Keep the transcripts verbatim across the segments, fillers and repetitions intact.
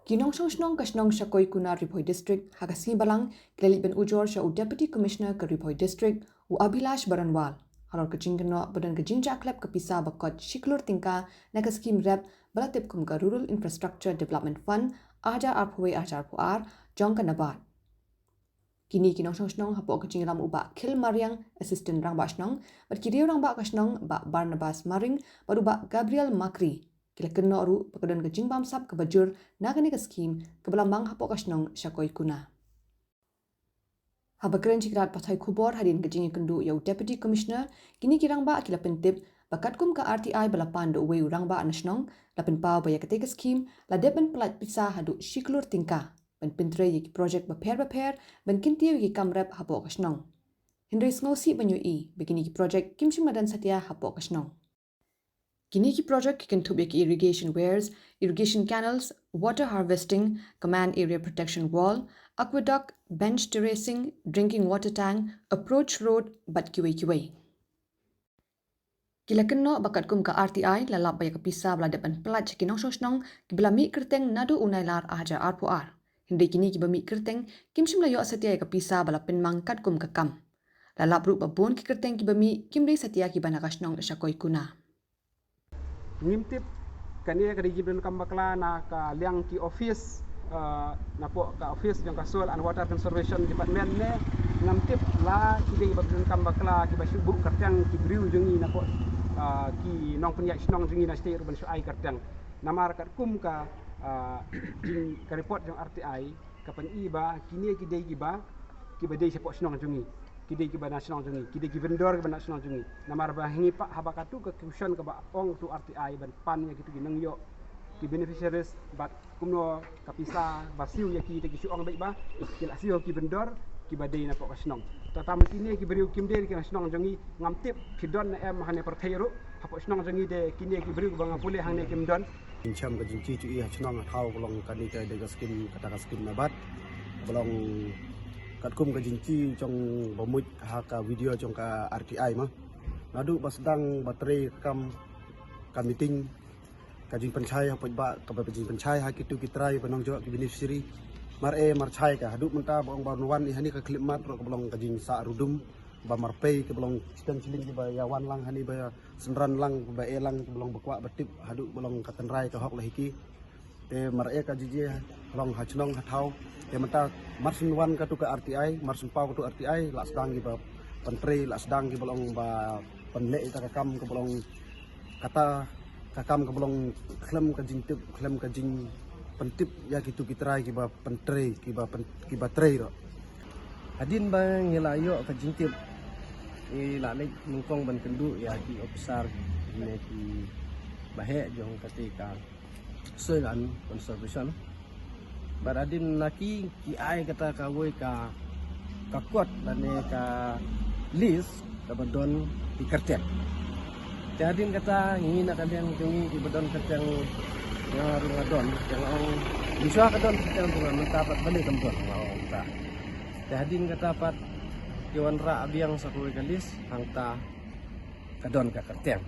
Ki nongshong shnong ka shnong Shakoikuna, Ri Bhoi District, ha ka sngi Balang, ki la leit ban ujor sha u Deputy Commissioner ka Ri Bhoi District, u Abhilash Baranwal, halor ka jingkynnoh ba don ka jingjah khlep ka pisa ba kot shi klur tyngka na ka skhim rep ba la tip kum ka Rural Infrastructure Development Fund, ar hajar arphew wei ar hajar arphew ar, jong ka NABARD. Kine ki nongshong shnong hapoh ka jingïalam u Bah Khil Mariang, Assistant Rangbah Shnong, bad ki riew rangbah ka shnong, Bah Barnabas Maring, bad u Bah Gabriel Makri, ki la kynnoh ruh ba ka don ka jingbamsap kaba jur na kane ka skhim kaba la mang hapoh ka shnong Shakoikuna. Haba kren sha ki lad pathai khubor hadien ka jingïakynduh ïa u Deputy Commissioner, kine ki rangbah ki la pyntip ba katkum ka R T I ba la pan da uwei u rangbah na shnong, la pynpaw ba ïa katei ka skhim la dep ban pyllait pisa haduh shi klur tyngka ban pyntrei ïa ki projek bapher bapher, ban kyntiew ïa ki kam rep hapoh ka shnong. Hynrei sngewsih ban ïohi ba kine ki projek kim shym la don satia hapoh ka shnong. Kine ki projek ki kynthup ïa ki irrigation weirs, irrigation canals, water harvesting, command area protection wall, aqueduct, bench terracing, drinking water tank, approach road, bad kiwei kiwei. Ki la kynnoh ba katkum ka R T I la lap ba ïa ka pisa ba la dep ban pyllait sha ki nongshong shnong kiba la mih kyrteng naduh u Nailar ar hajar arphew ar. Hynrei kine kiba mih kyrteng kim shym la ïoh satia ïa ka pisa ba la pynmang katkum ka kam. La lap ruh ba bun ki kyrteng kiba mih kim dei satia kiba na ka shnong Shakoikuna. Ngim tip, kane ka dei ka jingpyndonkam bakla na ka liang ki office, eh, napoh ka office jong ka Soil and Water Conservation Department ne, ngam tip la ki dei ba pyndonkam bakla kiba shu buh kyrteng ki briew jong ngi napoh, eh, ki nongpynïaid shnong jong ngi na shatei ruh ban shu ai kyrteng. Namar katkum ka, eh, jing ka report jong R T I ka pyni ba kine ki dei kiba, kiba dei shapoh shnong jong ngi, ki dei kiba na shnong jong ngi, ki dei ki vendor kiba na shnong jong ngi. Namar ba ha ngi pat haba katto ka question kaba ong to R T I ban pan ïa kitu ki nongïoh, ki beneficiaries, bad kumno ka pisa ba siew ïa ki, te ki shu ong beit ba ki la siew ki vendor kiba dei napoh ka shnong. Te tang kine ki briew kim dei ki na shnong jong ngi, ngam tip ki don ne em hane pyrthei ruh, hapoh shnong jong ngi te kine ki briew ba nga pule hangne kim don. Ngin shem ka jingkyrkhu ha shnong ha thaw ba long kane ka dei ka skim, kata ka skim NABARD ba long katkum ka jingkyrkhu jong ba mut ha ka video jong ka R T I ma. Naduh ba sdang ba trei kam, ka meeting, ka jingpynshai ha paidbah, kaba jingpynshai ha kitu ki trai ba nongjop ki beneficiary. Mar e mar shai ka haduh mynta ba ong ba wan i hani ka khyllipmat ruh kaba long ka jingsah rudum ba mar pei kaba long chitan chiling kiba ïa wan lang hani ba synran lang ba e lang kaba long ba kwah ba tip haduh ba long ka tynrai ka hok la hi ki. Te mar e ka jiji long ha shnong ha thaw. Te mynta mar syn wan katu ka R T I, mar syn paw katu R T I, la sdang kiba pyntrei, la sdang kiba long ba pynleh ita ka kam kaba long kata ka kam kaba long khlem ka jingtip, khlem ka jingpyntip ïa kitu ki trai kiba pyntrei, kiba pyn-, kiba trei ruh. Hadien ba ngi la ïoh ka jingtip, ngi la leit nyngkong ban kynduh ïa ki officer ne ki baheh jong kata ka Soil and Conservation. Bad hadien na ki, ki ai kata kawei ka, ka kot lane ka list kaba don ki kyrteng. Te hadien kata ngi na ka liang jong ngi kiba don kyrteng nga ruh nga don, te nga ong mynshuwa ka don kyrteng jong nga, mynta pat balei kam don, nga ong ta. Te hadien kata pat ki wanrah biang sa kawei ka list, hangta ka don ka kyrteng.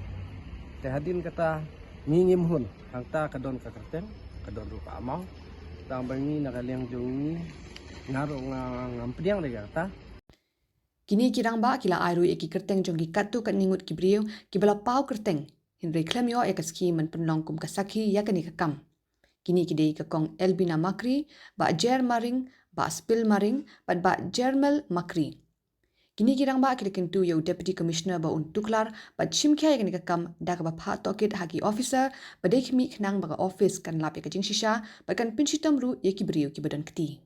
Te hadien kata ngi ngim hun, hangta ka don ka kyrteng, ka don ruh ka amount. Tang ba ngi na ka liang jong ngi nga ruh nga ngam pdiang da kata. Kine ki rangbah ki la ai ruh ïa ki kyrteng jong ki katto katne ngut ki briew kiba la paw kyrteng, hynrei khlem ïoh ïa ka skhim ban pynlong kum ka sakhi ïa kane ka kam. Kine ki dei ka Kong Elbina Makri, Bah Jer Maring, Bah Spil Maring, bad Bah Jermel Makri. Kine ki rangbah ki la kyntu ïa u Deputy Commissioner ba un tuklar bad shim khia ïa kane ka kam da kaba phah tohkit ha ki officer ba dei khmih khnang ba ka office kan lap ïa ka jingshisha bad kan pynshitom ruh ïa ki briew kiba don kti.